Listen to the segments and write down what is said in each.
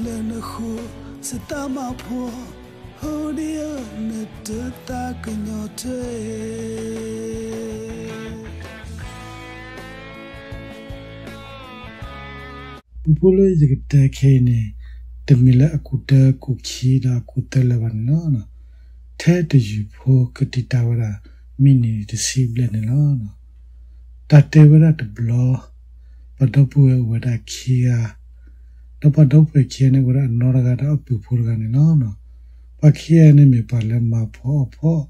လၢနဃိ စတၢ်မၤဖိ ဟိဒံဧၢ နတသးကညီၤထွဲ ပူဖိလၢယကတဲခဲအံၤန့ၣ် တမ့ၢ်လၢအကူာ်တၢ ကူာ်ခံဒီးအကူာ်သၢလၢၤဘၣ်န့ၣ်လီၤ. ထဲတယုၢ်ဖိကတံာ်တာ်ဝဲဒၣ် မံးနံးတဆံဘျဲၣ်န့ၣ်လီၤ. တၢ်တဲဝဲဒၣ်တဘျီ ပှၤဒီပုၢ်ဝဲၢ်အိၣ်ဝဲဒၣ်ခံဂၤ, ဒီးပှၤဒီပုၢ်ဝဲၢ်ခံဂၤန့ၣ် အိၣ်ဝဲဒၣ်အနီၢ်တဂၤဒီးအပုၢ်ဖိတဂၤန့ၣ်လီၤ. ပှၤခံဂၤန့ၣ်မ့ၢ်ပှၤလၢမၤဖှီၣ်အီၣ်ဖှီၣ်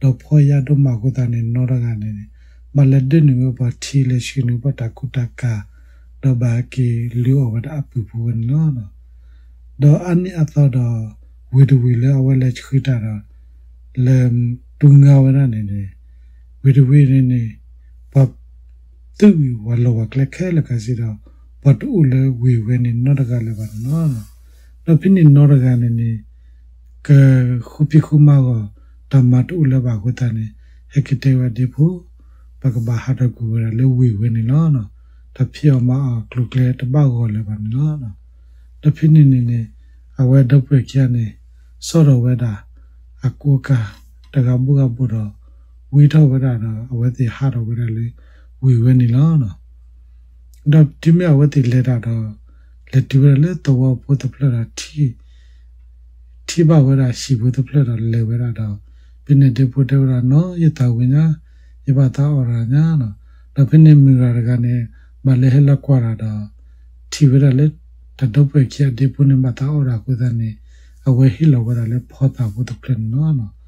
ဒီးဖှီၣ်ယာ်ဒိၣ်မးအဃိသတးန့ၣ် နီၢ်တဂၤန့ၣ် ဘၣ်လဲၤဒၢနုာ်ဝဲပှၤထံ လဲၤဆှၢနုာ်ပှၤတၢ်ကူတၢ်ကၤ ဒီးဘၣ်က့ၤလုၢ်အီၣ်ဝဲဒၣ်အပုၢ်ဖိဝဲန့ၣ်လီၤ. ဒီးအါနံၣ်အသီဒီး ဝ့ၢ်တဝ့ၢ်လၢအဝဲလဲၤဆှၢတၢ်ဒီး လဲၤတူၢ်ငါဝဲဒၣ်န့ၣ်န့ၣ် ဝ့ၢ်တဝ့ၢ်န့ၣ်န့ၣ် ပှၤ သုးဝံၤပှၤလီၢ်ပှၤကျဲခဲလၢာ်ခဲဆ့ဒီး ပှၤတအိၣ်လၢဝ့ၢ်ဝဲန့ၣ်နီတဂၤလၢၤဘၣ်န့ၣ်လီၤ. ဒီးဖဲန့ၣ်နီတဂၤန့ၣ်န့ၣ် ကဃုဖံးဃုမၤဂီၢ် တၢ်မၤတအိၣ်လၢၤဘၣ်အဃိသတးန့ၣ် ဟဲက့ၤတဲဝဲဒ့ဖိ ပကဘၣ်ဟးထီၣ်ကွံာ်ဝဲဒၣ်လၢဝ့ၢ်ဝဲန့ၣ်လီၤ. တၢ်ဖံးအီၣ်မၤအီၣ်ကျိၤကျဲတဘၣ်ဂီၢ်လၢၤဘၣ်န့ၣ်လီၤ. ဒီးဖဲန့ၣ်န့ၣ်န့ၣ် အဝဲဒီပုၢ်ဝဲၢ်ခံဂၤန့ၣ် ဆီၣ်ထီၣ်ဝဲဒၣ် အကူအကၤ တဂၤဘိဂၤဘိဒီး ဝံထီၣ်ဝဲဒၣ်ဒီး အဝဲသ့ၣ်ဟးထီၣ်ဝဲဒၣ်လၢဝ့ၢ်ဝဲန့ၣ်လီၤ. ဒီးတုၤမ့ၢ်အဝဲသ့ၣ်လဲၤတၢ်ဒီး လဲၤတုၤဝဲဒၣ်လၢသဝီဖိတဖျၢၣ်ဒီး ထံၣ်ဘၣ်ဝဲဒၣ်ဟံၣ်ဖိတဖျၢၣ်ဒီးလဲၤဝဲဒၣ်ဒီး ဖဲန့ၣ်ဒ့ဖိတဲဝဲဒၣ် နီၢ် ယသးဝံၣ်ညါ ယဘၣ်သးအီၣ်တၢ်ညါနီၤ. ဒီးဖဲန့ၣ်မုၢ်ဂၤတဂၤန့ၣ် ဘၣ်လဲၤဟဲလီၤကွၢ်တၢ်ဒီး ထံၣ်ဝဲဒၣ်လၢ တၢ်ဒီပုၢ်ဝဲၢ်ခံဂၤဒ့ဖိန့ၣ် ဘၣ်သးအီၣ်တၢ်အဃိသတးန့ၣ် အဝဲဟ့ၣ်လီၤဝဲဒၣ်လၢဖီသၣ်ဖိတဖျၢၣ်န့ၣ်လီၤ.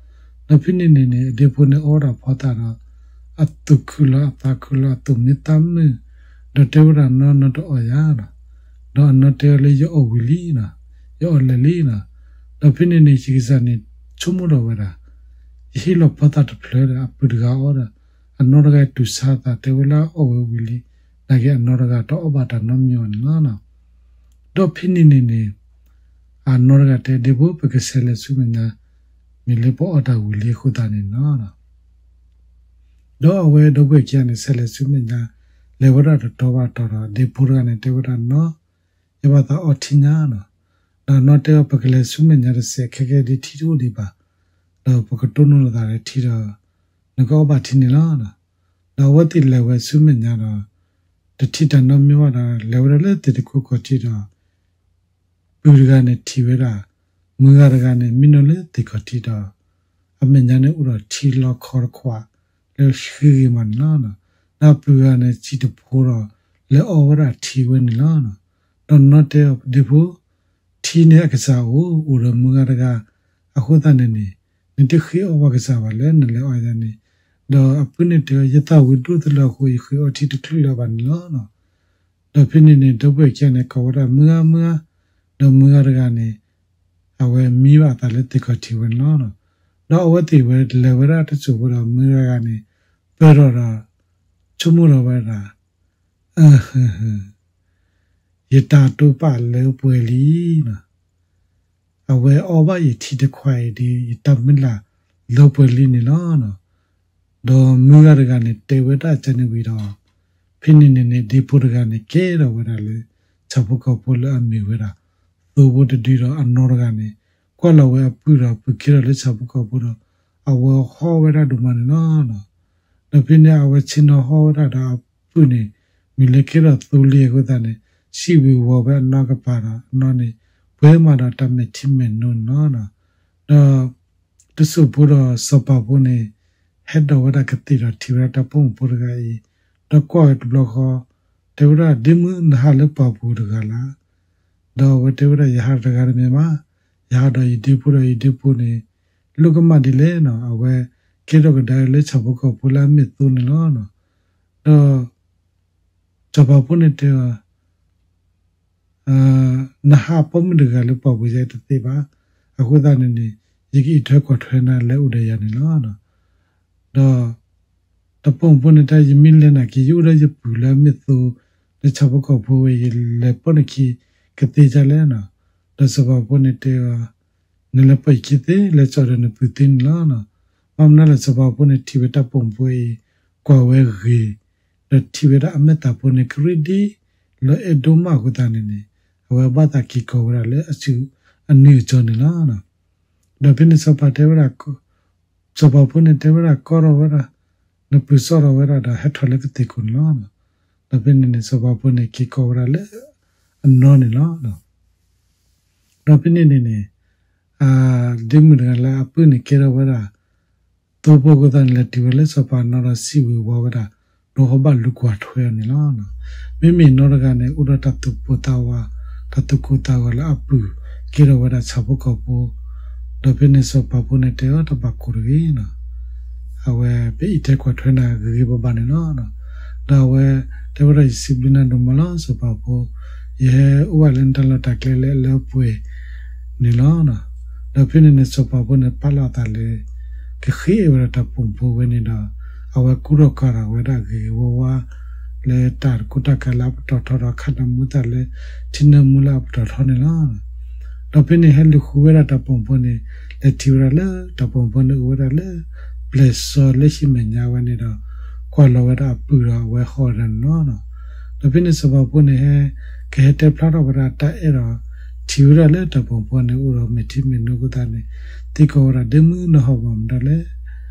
ဒီးဖဲန့ၣ်န့ၣ်န့ၣ် အဒ့ဖိန့ၣ်အီၣ်ဝဲဒၣ်ဖီသၣ်ဒီး အသူၣ်ခုလီၤအသးခုလီၤ အသူၣ်မံသးမုာ် ဒီးတဲဝဲဒၣ် နီၢ် နီၢ်တအီၣ်ယၤနီၤ. ဒီးအနီၢ်တဲအီၤလၢယအီၣ်ဝံၤလံနီၤ, ယအီၣ်လၢာ်လံနီၤ. ဒီးဖဲန့ၣ်န့ၣ် ယကစၢ်န့ၣ် ဆိကမိၣ်ဒီးဝဲဒၣ် ယဟ့ၣ်လီၤဖီသၣ်တဖျၢၣ်ဒီး အပုၢ်တဂၤအီၣ်ဒီး အနီၢ်တဂၤတူၢ်ဆါအသးတဲဝဲလၢအအီၣ်ဝဲဝံၤလံ, နာ်က့အနီၢ်တဂၤတအီၣ်ဘၣ်တၢ်နီတမံၤဘၣ်န့ၣ်လီၤ. ဒီးဖဲန့ၣ်န့ၣ်န့ၣ် အနီၢ်တဂၤတဲ ဒ့ဖိ ပကဆဲးလဲၤဆူမဲာ်ညါ မ့ၢ်လၢပအီၣ်တၢ်ဝံၤလံအဃိသတးန့ၣ်လီၤ. ဒီးအဝဲဒီပုၢ်ဝဲၢ်ခံဂၤန့ၣ် ဆဲးလဲၤဆူမဲာ်ညါ လဲၤဝဲဒၣ်တတီၤဘၣ်တတီၤဒီး ဒ့ဖိတဂၤန့ၣ် တဲဝဲဒၣ် နီၢ် ယဘၣ်သးအီထံညါနီၤ. ဒီးနီၢ်တဲအီၤ ပကလဲၤဆူမဲာ်ညါတစဲး ခဲကဲဒ်ထံတအိၣ်ဒံးဘၣ်, ဒီးပကတိၢ်နီၣ်လိာ်သးလၢထံဒီး နကအီၣ်ဘၣ်ထံန့ၣ်လီၤ. ဒီးအဝဲသ့ၣ်လဲၤဝဲဆူမဲာ်ညါဒီး တထံၣ်တၢ်နီတမံၤဘၣ်ဒီး လဲၤဝဲဒၣ်လၢသ့ၣ်တခိၣ်ခီၣ်ထံးဒီး ပုၢ်တဂၤန့ၣ်ထံၣ်ဝဲဒၣ် မုၢ်ဂၤတဂၤန့ၣ် မံနီၤလၢသ့ၣ်ခီၣ်ထံးဒီး အမဲာ်ညါန့ၣ်အိၣ်ဒီးထံလီခီတခွး လၢဃံဂ့ၤမးန့ၣ်လီၤ. ဒီးပုၢ်ဂၤန့ၣ် စံၣ်တဖိဒီး လဲၤအီၣ်ဝဲဒၣ်ထံဝဲန့ၣ်လီၤ. ဒီးနီၢ်တဲအီၤ ဒ့ဖိ ထံန့ၣ်အကစၢ်အိၣ် အိၣ်ဒီးမုၢ်ဂၤတဂၤ အဃိသတးန့ၣ်န့ၣ် နတဃ့အီၣ်ပှၤကစၢ်ဘၣ်လၢနလဲၤအီၣ်ယၤန့ၣ်. ဒီးအပုၢ်န့ၣ်တဲအီၤ ယသးဝံၣ်ဒိၣ်သလၢအဃိ ယဃ့အီၣ်ထံတချုးလၢၤဘၣ်န့ၣ်လီၤ. ဒီးဖဲန့ၣ်န့ၣ် ဒီပုၢ်ဝဲၢ်ခံဂၤန့ၣ် ကိးဝဲဒၣ်မုၢ်ဂၤ မုၢ်ဂၤ, ဒီးမုၢ်ဂၤတဂၤန့ၣ် အဝဲမံဘၣ်အသးလၢသ့ၣ်ခီၣ်ထံးဝဲန့ၣ်လီၤ. ဒီးအဝဲသ့ၣ်ဝဲလဲၤဝဲဒၣ်တစိၢ်ဖိဒီး မုၢ်ဂၤတဂၤန့ၣ် ပၢၢ်ထီၣ်ဒီး ဆိကမိၣ်ထီၣ်ဝဲဒၣ် အၢ ယတၢ်တိာ်ပာ်လၢပှဲၤလံနီၤ. အဝဲအီၣ်ဘၣ်ယထံတခွးအံၤဒီး ယတၢ်မုၢ်လၢ်လၢပှဲၤလံန့ၣ်လီၤ. ဒီးမုၢ်ဂၤတဂၤန့ၣ် တဲဝဲဒၣ်ကန့ၣ်ဝံၤဒီး ဖဲန့ၣ်န့ၣ်န့ၣ် ဒ့ဖိတဂၤန့ၣ် ကဲထီၣ်ဝဲဒၣ်လၢ ဆၣ်ဖိကီၢ်ဖိလၢအမ့ၢ်ဝဲဒၣ် သိဖိတဒုဒီး အနီၢ်တဂၤန့ၣ် ကွၢ်လီၤဝဲအပုၢ်ဒီး ပုၢ်ကဲထီၣ်လၢဆၣ်ဖိကီၢ်ဖိဒီး အဝဲဟီၣ်ဝဲဒၣ်ဒိၣ်မးန့ၣ်လီၤ. ဒီးဖဲန့ၣ် အဝဲဆ့ၣ်နီၤဟီၣ်ဝဲဒၣ်ဒီးအပုၢ်န့ၣ် မ့ၢ်လၢကဲထီၣ်သိလံအဃိသတးန့ၣ် စံၣ်ဝံၤဝီၤဝဲအနီၢ်ကပၤဒီး အနီၢ်န့ၣ် ပှဲၤမးဒီးတၢ်မဲာ်ထံမဲာ်နိန့ၣ်လီၤ. ဒီး တစိၢ်ဖိဒီးစီၤပၤဖိန့ၣ် ဟဲဒိးဝဲဒၣ်ကသ့ၣ်ဒီးထံၣ်ဝဲဒၣ်တၢ်ပိာ်မုၣ်ဖိတဂၤအံၤ, ဒီးကွၢ်ဝဲတဘျီဃီ, တဲဝဲဒၣ် ဒ့မုၣ် နဟးလၢပှၤပူၤတဂၤလၢ်. ဒီးအဝဲတဲဝဲဒၣ် ယဟးတဂၤတမ့ၢ်ဘၣ်, ယဟးဒီးယဒ့ဖိဒီးယဒ့ဖိန့ၣ် လိၣ်ကမၣ်ဒ်လဲၣ်နီၤ, အဝဲကဲထီၣ်ကဒါလၢဆၣ်ဖိကီၢ်ဖိလၢအမ့ၢ်သိန့ၣ်လီၤ. ဒီးစီၤပၤဖိန့ၣ်တဲအီၤ နဟးပိာ်မုၣ်တဂၤလၢပှၤပူၤယဲတသ့ဘၣ်. အဃိသတးန့ၣ်န့ၣ် ယကအံးထွဲကွၢ်ထွဲနၤလၢအိၣ်ဒီးယၤန့ၣ်လီၤ. ဒီးတၢ်ပိာ်မုၣ်ဖိန့ၣ်တဲ ယမ့ၢ်လဲၤနာ်က့ ယအိၣ်ဒီးယပုၢ်လၢအမ့ၢ်သိ လၢဆၣ်ဖိကီၢ်ဖိဝဲ ယလဲၤပိာ်နခံကသ့ဒ်လဲၣ်နီၤ. ဒီးစီၤပၤဖိန့ၣ်တဲအီၤ နလဲၤပိာ်ယခံသ့ လဲၤစိာ်ဒီးနပုၢ်သ့န့ၣ်လီၤ. ဘၣ်မနုၤလဲၣ် စီၤပၤဖိန့ၣ်ထံၣ်ဝဲတၢ်ပိာ်မုၣ်ဖိအံၤ ကွၢ်ဝဲဂ့ၤ, ဒီးထံၣ်ဝဲဒၣ်အမဲာ်သၣ်ဖိန့ၣ် ကရံၣ်ဒံး လီၤအဲၣ်ဒိၣ်မးအဃိသတးန့ၣ်န့ၣ် အဝဲဘၣ်သးက့ၤကီၤဝဲဒၣ်လၢအစုအနုၢ်အကၠီန့ၣ်လီၤ. ဒီးဖဲန့ၣ်စီၤပၤတဲဝဲဒၣ် စီၤပၤဖိန့ၣ်တဲဝဲဒၣ် ကီထီၣ်ဝဲဒၣ်, နပုၢ်စီၣ်ထီၣ်ဝဲဒၣ်ဒီးဟဲထီၣ်လၢကသ့ၣ်ခိၣ်န့ၣ်လီၤ. ဒီးဖဲန့ၣ်န့ၣ် စီၤပၤဖိန့ၣ်က့ၤကီၤဝဲဒၣ်လၢအနီၢ်န့ၣ်လီၤ. ဒီးဖဲန့ၣ်န့ၣ်န့ၣ် ဒ့မုၣ်တဂၤလၢအပုၢ်န့ၣ်ကဲထီၣ်ဝဲဒၣ် သိဖိအဃိသတးန့ၣ် လဲၤတုၤဝဲလၢစီၤပၤနီၢ်ဒီးစံးဝံၤဝီဝဲဒၣ်, ဒီးဟီၣ်ဘၣ်လူၤကွၢ်ထွဲအီၤန့ၣ်လီၤ. မ့မ့ၢ်နီၢ်တဂၤန့ၣ် အိၣ်ဒီးတၢ်သူၣ်ပိၢ်သးဝး, တၢ်သူၣ်ကိၢ်သးဂီၤလၢအပုၢ်ကဲထီၣ်ဝဲဒၣ်ဆၣ်ဖိကီၢ်ဖိ, ဒီးဖဲန့ၣ်စီၤပၤဖိန့ၣ်တဲအီၤ တၢ်ဘၣ်ကိၢ်တဂ့ၤ အဝဲပအံးထွဲကွၢ်ထွဲနၤဂ့ၤဂ့ၤဘၣ်ဘၣ်န့ၣ်လီၤ. ဒီးအဝဲတဲဝဲဒၣ် ယစံးဘျုးနၤဒိၣ်မးလီၤ စီၤပၤဖိ, ယဟဲအိၣ်ဘၣ်လၢနတၢ်လီၢ်တၢ်ကျဲလၢအလၢအပှဲၤန့ၣ်လီၤ. ဒီးဖဲန့ၣ်န့ၣ် စီၤပၤဖိန့ၣ် ပာ်လီၤအသးလၢ ကဃ့အဲၣ်ဝဲဒၣ်တၢ်ပိာ်မုၣ်ဖိဝဲန့ၣ်ဒီး အဝဲကူထီၣ်ကၤထီၣ်ဝဲဒၣ်ဂ့ၤဂ့ၤဝါဝါ လၢတၢ်တကူတၢ်ကၤလၢအပတီၢ်ထီဒီး ခးနၢမူသးလၢထံနၢမူလၢအပတီၢ်ထီန့ၣ်လီၤ. ဒီးဖဲန့ၣ်ဟဲလူၤဃုဝဲဒၣ်တၢ်ပိာ်မုၣ်ဖိန့ၣ် လဲၤထံၣ်ဝဲဒၣ်လၢတၢ်ပိာ်မုၣ်ဖိန့ၣ် အိၣ်ဝဲဒၣ်လၢ ပျဲၢ်စီလၢဟံၣ်မဲာ်ညါဝဲန့ၣ်ဒီး ကွၢ်လီၤဝဲဒၣ်အပုၢ်ဒီးအဝဲဟီၣ်ဝဲဒၣ်န့ၣ်လီၤ. ဒီးဖဲန့ၣ်စီၤပၤဖိန့ၣ်ဟဲ ကဟဲတဲဖျါထီၣ်ဝဲဒၣ်တၢ်အဲၣ်ဒီး ထံၣ်ဝဲဒၣ်လၢတၢ်ပိာ်မုၣ်ဖိန့ၣ် အိၣ်ဒီးမဲာ်ထံမဲာ်နိအဃိသတးန့ၣ် သံကွၢ်ဝဲဒၣ် ဒ့မုၣ် နဟီၣ်ဘၣ်မတၤလဲၣ်.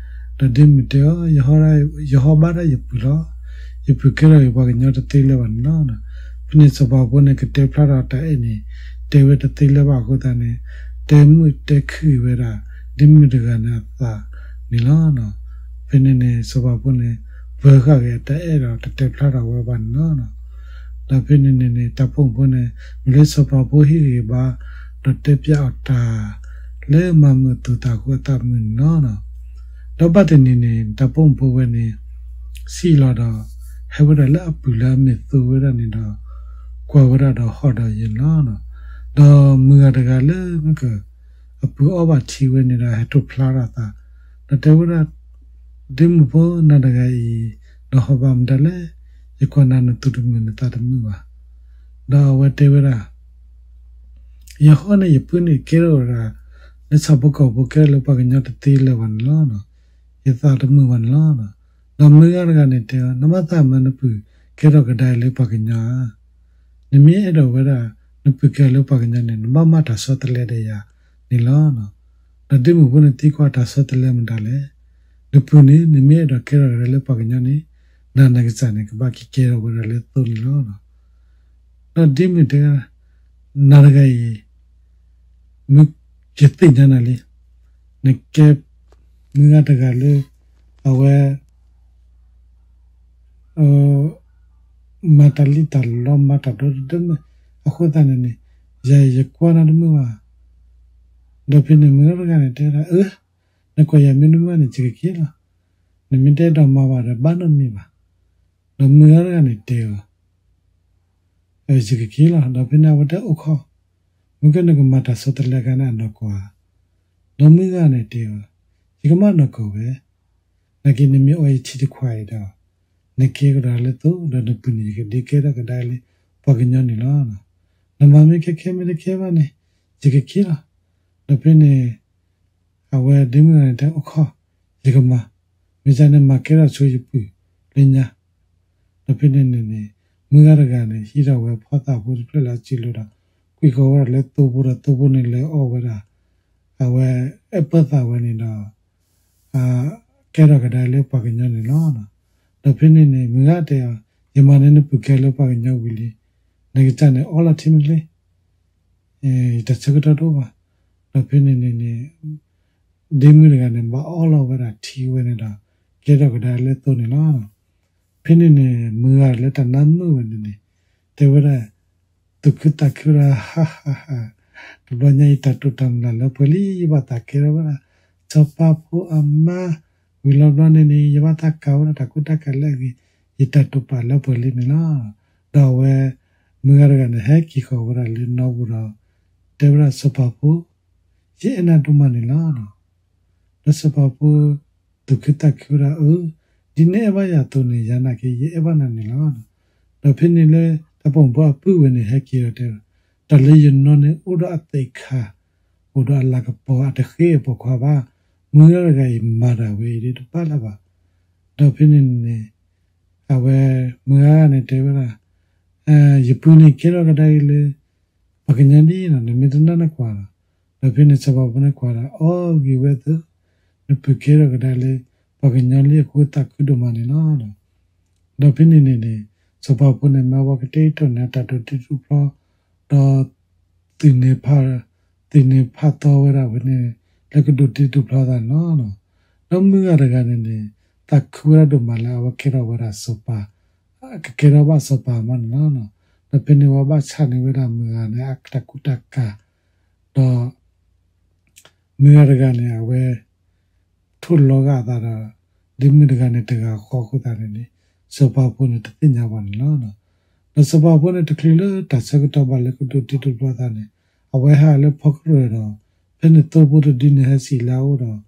ဒီးဒ့မုၣ်တဲအီၤ ယဟီၣ်ဘၣ်ဒၣ်ယပုၢ်လီၤ. ယပုၢ်ကဲထီၣ်ယပှၤကညီတသ့လၢၤဘၣ်န့ၣ်လီၤ. ဖဲန့ၣ်စီၤပၤဖိန့ၣ် ကတဲဖျါထီၣ်တၢ်အဲၣ်န့ၣ် တဲဝဲတသ့လၢၤဘၣ်အဃိသတးန့ၣ် တဲမုာ်တဲခုၣ်ဝဲဒၣ် ဒ့မုၣ်တဂၤန့ၣ်အသးန့ၣ်လီၤ. ဖဲန့ၣ်န့ၣ် စီၤပၤဖိန့ၣ် ပၢၤဃာ်ဂ့ၤအတၢ်အဲၣ်ဒီး တတဲဖျါထီၣ်ဝဲဘၣ်န့ၣ်လီၤ. ဒီးဖဲန့ၣ်န့ၣ်န့ၣ် တၢ်ပိာ်မုၣ်ဖိန့ၣ် မ့ၢ်လၢစီၤပၤဖိဟ့ၣ်ဂံၢ်ဘါ ဒီးတဲဖျါအီၤတၢ် လၢမၤမုာ်အသူၣ်သးဃုအသးမုာ်န့ၣ်လီၤ. ဒီးဘၣ်တနံၤန့ၣ် တၢ်ပိာ်မုၣ်ဖိဝဲန့ၣ် စံၣ်လီၤဒီး ဟဲဝဲဒၣ်လၢအပုၢ်လၢအမ့ၢ်သိဝဲဒၣ်န့ၣ်ဒီး ကွၢ်ဝဲဒၣ်ဒီးဟီၣ်ဒီးယၢၤန့ၣ်လီၤ. ဒီးမုၢ်ဂၤတဂၤလၢမ့ၢ်က အပုၢ်အီၣ်ဘၣ်ထံဝဲန့ၣ်ဒီး ဟဲထီၣ်ဖျါထီၣ်အသး ဒီးတဲဝဲဒၣ် ဒ့မုၣ်ဖိ နၤတဂၤအံၤ နဟီၣ်ဘၣ်မတၤလဲၣ်. ယကွၢ်နၤနသူၣ်တမုာ်နသးတမုာ်ဘၣ်. ဒီးအဝဲတဲဝဲဒၣ် ယဟီၣ်န့ၣ် ယပုၢ်န့ၣ်ကဲထီၣ်ဝဲဒၣ် လၢဆၣ်ဖိကီၢ်ဖိ ကဲထီၣ်လၢပှၤကညီတသ့လၢၤဘၣ်န့ၣ်လီၤ. ယသးတမုာ်ဘၣ်န့ၣ်လီၤ. ဒီးမုၢ်ဂၤတဂၤန့ၣ်တဲအီၤ နဘၣ်သးမၤနပုၢ်ကဲထီၣ်ကဒါအံၤလၢပှၤကညီဧါ. နမ့ၢ်အဲၣ်ဒိးဝဲဒၣ် နပုၢ်ကဲထီၣ်လၢပှၤကညီန့ၣ် နဘၣ်မၤတၢ်ဆီတလဲဒီးယၤန့ၣ်လီၤ. ဒီးဒ့မုၣ်ဖိန့ၣ်သံကွၢ်တၢ်ဆီတလဲမတၤလဲၣ်. နပုၢ်န့ၣ် နမ့ၢ်အဲၣ်ဒိးကဲထီၣ်ကဒါလၢပှၤကညီန့ၣ် နၤနကစၢ်န့ၣ် ကဘၣ်က့ၤကဲထီၣ်ဝဲဒၣ်လၢသိန့ၣ်လီၤ. ဒီးဒ့မုၣ်တဲ နၤတဂၤအံၤ မုၢ်ယသ့ၣ်ညါနၤလံ. နကဲမုၢ်ဂၤတဂၤလၢ အဝဲ မၤတၢ်လံၣ်တၢ်လီ မၤတၢ်ဒိတဒိန့ၣ် အဃိသတးန့ၣ်န့ၣ် ယၤယကွၢ်နၤတမုာ်ဘၣ်. ဒီးဖဲန့ၣ်မုၢ်ဂၤတဂၤန့ၣ်တဲဒၣ် အၢ နကွၢ်ယၤမ့ၢ်တမုာ်ဘၣ်န့ၣ် ယကက့ၤလီၤ. နမ့ၢ်တအဲၣ်ဒိးမၤဘၣ်ဒီး ဘၣ်နီတမံၤဘၣ်. ဒီးမုၢ်ဂၤတဂၤန့ၣ်တဲအီၤ ယကက့ၤလီၤ. ဒီးဖဲန့ၣ်အဝဲတဲအိၣ်ခိး မ့ၢ်ကဲနကမၤတၢ်ဆီတလဲအခါန့ၣ် အနီၢ်ကီၢ်ဧါ. ဒီးမုၢ်ဂၤန့ၣ်တဲအီၤ ယကမၤနီၢ်ကီၢ်ဝဲ နာ်က့နမ့ၢ်အီယထံတခွးအံၤဒီး နကဲကဒီးလၢသိ ဒီးနပုၢ်န့ၣ် ယကဒုးကဲထီၣ်ကဒါလၢပှၤကညီန့ၣ်လီၤ. နမၤမ့ၢ်ခဲခဲ မ့ၢ်တကဲဘၣ်န့ၣ် ယကက့ၤလီၤ. ဒီးဖဲန့ၣ် အဝဲဒ့မုၣ်ဂၤန့ၣ်တဲအိၣ်ခိး ယကမၤ မ့ၢ်ဒ်န့ၣ် မၤကဲထီၣ်ဆိယပုၢ်လၢညါ. ဒီးဖဲန့ၣ်န့ၣ်န့ၣ် မုၢ်ဂၤတဂၤန့ၣ် ဟံးထီၣ်ဝဲဖီသၣ်ဖိတဖျၢၣ်လၢအစုလိၤဒီး ကွံာ်ဃီၤဝဲဒၣ်လၢသိဖိဒီး သိဖိန့ၣ်လဲၤအီၣ်ဝဲဒၣ် အဝဲအဲၣ်ပၢၢ်သးဝဲန့ၣ်ဒီး ကဲထီၣ်ကဒါလၢပှၤကညီန့ၣ်လီၤ. ဒီးဖဲန့ၣ်န့ၣ် မုၢ်ဂၤတဲအီၤ ယမၤန့ၢ်နပုၢ်ကဲလၢပှၤကညီဝံၤလံ နကစၢ်န့ၣ် အီလီၤထံမ့ၢ်ချ့ တၢ်ဆၢကတီၢ်တအိၣ်ဘၣ်. ဒီးဖဲန့ၣ်န့ၣ်န့ၣ် ဒ့မုၣ်တဂၤန့ၣ် ဘၣ်အီလီၤဝဲဒၣ်ထံဝဲန့ၣ်ဒီး ကဲထီၣ်ကဒါလၢသိန့ၣ်လီၤ. ဖဲန့ၣ်န့ၣ် မုၢ်ဂၤလၢတၢ်နါမုာ်ဝဲန့ၣ်န့ၣ် တဲဝဲဒၣ် သူၣ်ခုသးခုဒၣ် ဟါဟါဟါ, တဘျီညါအံၤ တၢ်တိာ်တၢ်မုၢ်လၢ်လၢပှဲၤလံ ယဘၣ်သးကဲထီၣ်ဝဲဒၣ် စီၤပၤဖိအမါ ဝံၤလီၤဘျီန့ၣ်န့ၣ် ယဘၣ်သးကၤဝဲဒၣ်တၢ်ကူတၢ်ကၤလၢအဂ့ၤ ယတၢ်တိာ်ပာ်လၢပှဲၤလံန့ၣ်လီၤ. ဒီးအဝဲ မုၢ်ဂၤတဂၤန့ၣ် ဟဲက့ၤဃီၤဝဲဒၣ်လၢနီၢ်ပူၤဒီး တဲဝဲဒၣ်စီၤပၤဖိ ယအဲၣ်နၤဒိၣ်မးန့ၣ်လီၤ. ဒီးစီၤပၤဖိ သူၣ်ခုသးခုဝဲဒၣ်အၢ ဒ်နအဲၣ်ဘၣ်ယၤအသိးန့ၣ် ယၤနာ်က့ ယအဲၣ်ဘၣ်နၤန့ၣ်လီၤ. ဒီးဖဲန့ၣ်လၢ တၢ်ပိာ်မုၣ်ဖိအပုၢ်ဝဲန့ၣ် ဟဲက့ၤဒီးတဲ တၢ်လၢယနီၢ်န့ၣ် အိၣ်ဒီးအသ့ၣ်ခါ အိၣ်ဒီးအလၤကပီၤအတဃ့အပိာ်ခွါဘၣ်. မုၢ်ဂၤတဂၤအံၤမၤတၢ်ဝဲအံၤဒ်တဘၣ်လၢၤဘၣ်. ဒီးဖဲန့ၣ်န့ၣ် အဝဲ မုၢ်ဂၤန့ၣ်တဲဝဲဒၣ် ယပုၢ်န့ၣ်ကဲထီၣ်ကဒါအံၤလၢ ပှၤကညီလံနီၤ နမ့ၢ်တနာ်နကွၢ်လီၤ. ဒီးဖဲန့ၣ်စီၤပၤဖိန့ၣ်ကွၢ်ဒီး အီဂ့ၤဝဲသၢ နပုၢ်ကဲထီၣ်ကဒါလၢ ပှၤကညီလံအဃိသးခုဒိၣ်မးန့ၣ်လီၤ. ဒီးဖဲန့ၣ်န့ၣ်န့ၣ် စီၤပၤဖိန့ၣ် မ့ၢ်ဝဲကတဲာ်ကတီၤန့ၣ် အတၢ်ဒိးတ့ဒိးဖျီ ဒီး သုးန့ၣ်ဖး သုးန့ၣ်ဖးသီဝဲဒၣ်ဝဲန့ၣ် လၢကဒိးတ့ဒိးဖျီသးန့ၣ်လီၤ. ဒီးမုၢ်ဂၤတဂၤန့ၣ်န့ၣ် သးခုဝဲဒၣ်ဒိၣ်မးလၢအဝဲကဲထီၣ်ဝဲဒၣ်စီၤပၤ ကကဲထီၣ်ဘၣ်စီၤပၤမးန့ၣ်လီၤ. ဒီးဖဲန့ၣ်ဝဲဘၣ်ဆၣ်န့ၢ်ဝဲဒၣ်မုၢ်ဂၤန့ၣ် အတၢ်ကူတၢ်ကၤ ဒီး မုၢ်ဂၤတဂၤန့ၣ် အဝဲ ထိၣ်လီၤဂာ်အသးဒီး ဒ့မုၣ်တဂၤန့ၣ် တဂၤဃီအဃိသတးန့ၣ်န့ၣ် စီၤပၤဖိန့ၣ်တသ့ၣ်ညါဘၣ်န့ၣ်လီၤ. ဒီးစီၤပၤဖိန့ၣ်တချုးလၢတၢ်ဆၢကတီၢ်ဘၣ်လၢကဒိးတ့ဒိးဖျီသးန့ၣ် အဝဲဟးလၢဖီကရၢၢ်ဒီး ဖဲန့ၣ်သိဖိတဒုန့ၣ်ဟဲစံးလၢအအိၣ်ဒီး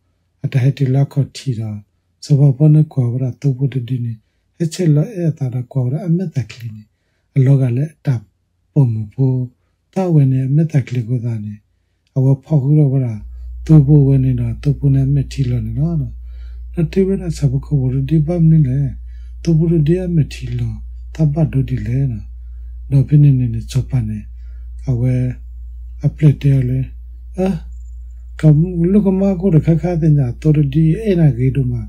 အတၢ်ဟဲတုၤလၢအခီၣ်ထံးဒီး စီၤပၤဖိန့ၣ်ကွၢ်ဝဲဒၣ်သိဖိတဒုန့ၣ် ဟဲဆဲးလီၤအဲၣ်အသးဒီးကွၢ်ဝဲဒၣ်အမဲာ်သၣ်ချံန့ၣ် အလီၤဂာ်လၢအတၢ်ပိာ်မုၣ်ဖိ သးဝဲန့ၣ်အမဲာ်သၣ်ချံအဃိသတးန့ၣ် အဝဲဖီၣ်ဃုာ်ထီၣ်ဝဲဒၣ် သိဖိဝဲန့ၣ်ဒီး သိဖိန့ၣ်အမဲာ်ထံလီၤန့ၣ်လီၤ. ဒီးတဲဝဲဒၣ်ဆၣ်ဖိကီၢ်ဖိတဒု ဘၣ်မနုၤလဲၣ်, သိဖိတဒုအမဲာ်ထံလီၤ သးဘၣ်ဒိဒ်လဲၣ်. ဒီးဖဲန့ၣ်န့ၣ်န့ၣ် စီၤပၤန့ၣ် အဝဲ အပျဲၢ်တဲအီၤလၢ အၢ ကလုၢ်ကမါအဃိဒီးခါခါသ့ၣ်ညါ အသိတဒုအဲၣ်နၤဂ့ၤဒိၣ်မး.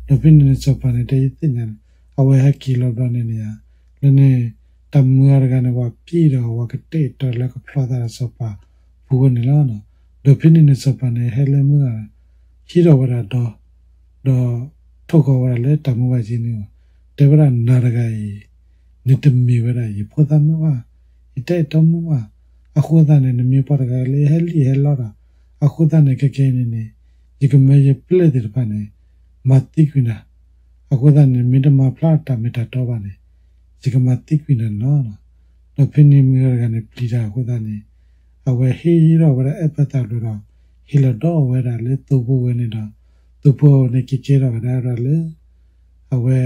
ဒီးဖဲန့ၣ်န့ၣ် စီၤပၤန့ၣ် တဲယသ့ၣ်ညါန့ၣ် အဝဲဟဲက့ၤလီၤဘျီန့ၣ်န့ၣ်ဧါ လၢန့ၣ် တၢ်မုၢ်ဂၤတဂၤန့ၣ် ပှၤပျံၤဒီးပှၤကတဲာ်ကတီၤလၢကဖျီသးဒီးစီၤပၤဖိဝဲန့ၣ်လီၤ. ဒီးဖဲန့ၣ်န့ၣ် စီၤပၤန့ၣ် ဟဲလၢမုၢ်ဂၤ ဟံးထီၣ်ဝဲဒၣ်ဒီး ဒီးထိၣ်ဃီၤဝဲဒၣ်လၢတၢ်မုၢ်ဂၤက့န့ၣ် တဲဝဲဒၣ်နၤတဂၤအံၤ နတမ့ၢ်ဝဲဒၣ်ယဖိသၣ်မုၣ်ဘၣ်, ယတၢ်အဲၣ်တီမုၣ်ဘၣ်. အဃိသတးန့ၣ် နမ့ၢ်ပှၤတဂၤလၢဟဲလံာ်ဟဲလီၤဒီး အဃိသတးန့ၣ် ခဲကနံၣ်အံၤန့ၣ်န့ၣ် ယကမၢယပျဲၢ်သ့ၣ်တဖၣ်န့ၣ် မၤသံကွံာ်နၤ. အဃိသတးန့ၣ် မ့ၢ်တမၤဖျါတၢ်မ့ၢ်တၢ်တီဘၣ်န့ၣ် ယကမၤသံကွံာ်နၤန့ၣ်လီၤ. ဒီးဖဲန့ၣ်မုၢ်ဂၤတဂၤန့ၣ် ပျံၤတၢ်အဃိသတးန့ၣ် အဝဲဟ့ၣ်ထီၣ်ဝဲဒၣ်အဲၣ်ပၢသးဘျီဒီး ဟ့ၣ်လီၤဒီးဝဲဒၣ်လၢသိဖိဝဲန့ၣ်ဒီး သိဖိန့ၣ်က့ၤကဲထီၣ်ကဒါဝဲဒၣ်လၢ အဝဲ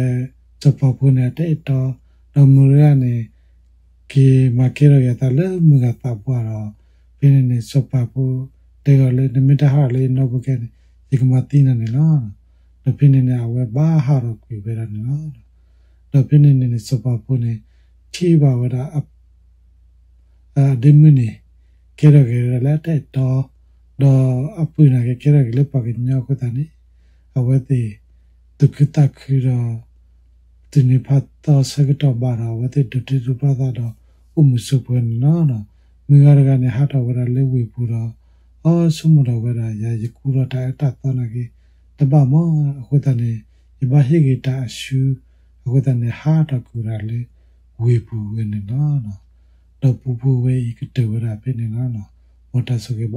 စီၤပၤဖိန့ၣ် အတၢ်အဲၣ်တီ, ဒီးမုၢ်ဂၤန့ၣ် က့ၤမၤကဲထီၣ်က့ၤအသးလၢမုၢ်ဂၤသးပှၢ်ဒီး ဖဲန့ၣ်န့ၣ် စီၤပၤဖိတဲအီၤလၢ နမ့ၢ်တဟးထီၣ်လၢယနီၢ်ပူၤခဲန့ၣ် ယကမၤသံနၤန့ၣ်လီၤ. ဒီးဖဲန့ၣ်န့ၣ် အဝဲဘၣ်ဟးထီၣ်ကွံာ်ဝဲဒၣ်န့ၣ်လီၤ. ဒီးဖဲန့ၣ်န့ၣ်န့ၣ် စီၤပၤဖိန့ၣ် ထံၣ်ဘၣ်ဝဲဒၣ် အဒ့မုၣ်န့ၣ် ကဲထီၣ်က့ၤဝဲဒၣ်လၢအတၢ်အဲၣ်တီ, ဒီးအပုၢ်န့ၣ်က့ၤကဲထီၣ်က့ၤလၢပှၤကညီအဃိသတးန့ၣ် အဝဲသ့ၣ် သူၣ်ခုသးခုဒီး သူၣ်န့ၢ်ဖးသီဆၢကတီၢ်ဘၣ်ဒီး အဝဲသ့ၣ်ဒိးတ့ဒိးဖျီသးဒီး အိၣ်မုာ်ဆိးပၢၤန့ၣ်လီၤ. မုၢ်ဂၤတဂၤန့ၣ် ဟးထီၣ်ဝဲဒၣ်လၢဝ့ၢ်ပူၤဒီး အီ ဆိကမိၣ်ဒီးဝဲဒၣ် ယၤယကူထီၣ်တၢ်အၢတၢ်သီနာ်က့ တဘၣ်မး, အဃိသတးန့ၣ် ယဘၣ်ဟ့ၣ်ဂ့ၤတၢ်အဆူ အဃိသတးန့ၣ် ဟးထီၣ်ကွံာ်ဝဲဒၣ်လၢဝ့ၢ်ပူၤဝဲန့ၣ်လီၤ. ဒီးပူဖိဝဲအံၤကတၢၢ်ဝဲဒၣ်ဖဲန့ၣ်လီၤ. မ်တၢ်ဆိၣ်ဂ့ၤဘၣ်